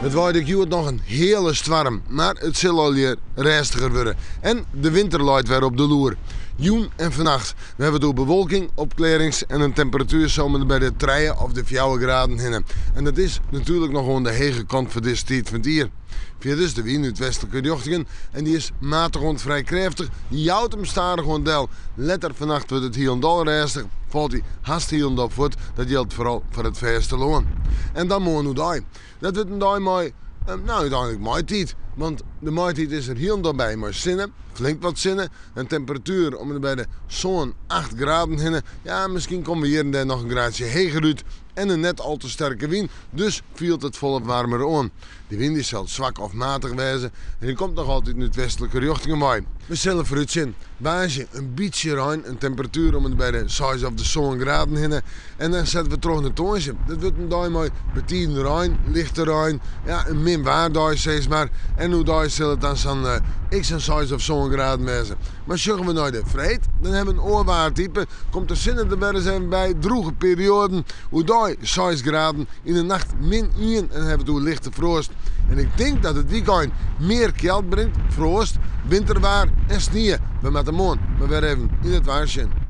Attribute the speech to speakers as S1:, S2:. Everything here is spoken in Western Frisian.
S1: It waait ek hjoed noch in heale stoarm, mar it sil allegear rêstiger wurde en de winter leit wer op de loer. Jûn en fannacht. We hawwe it oer bewolking, opklearrings en in temperatuer om en by de trije of de fjouwer graden hinne. En dat is natuerlik noch oan de hege kant foar dizze tiid fan it jier. Fierders de wyn út westlike rjochtingen en dy is matich oant frij krêftich, dy jout him stadichoan del. Letter fannacht wurdt it hielendal rêstich, falt hy hast hielendal fuort. Dat jildt foaral foar it fêstelân. En dan moarn oerdei. Dat wurdt in dei mei, no úteinlik maitiid. Want de maitiid is der hielendal by mei sinne, flink wat sinne, in temperatuer om en by de sân, acht graden hinne. Ja, miskien komme we hjir en dêr noch in graadsje heger út. En in net al te sterke wyn, dus fielt it folle waarmer oan. Dy wyn dy sil swak of matich wêze en dy komt noch altyd út westlike rjochtingen wei. We sille foarútsjen. Woansdei in bytsje rein, in temperatuer om en by de seis of de sân graden hinne. En dan sette we troch nei tongersdei. Dat wurdt in dei mei betiden rein, lichte rein, ja, in min waardei sis mar. En oerdei sil it dan sa'n ek sa'n seis of sân graden wêze. Mar sjogge we nei de freed, dan hawwe we in oar waartype. Komt de sinne der wer ris even by, drûge perioaden. Oerdei seis graden, yn de nacht min ien en hawwe we it oer lichte froast. En ik tink dat it wykein mear kjeld bringt, froast, winterwaar en snie. We moatte moarn mar wer even yn it waar sjen.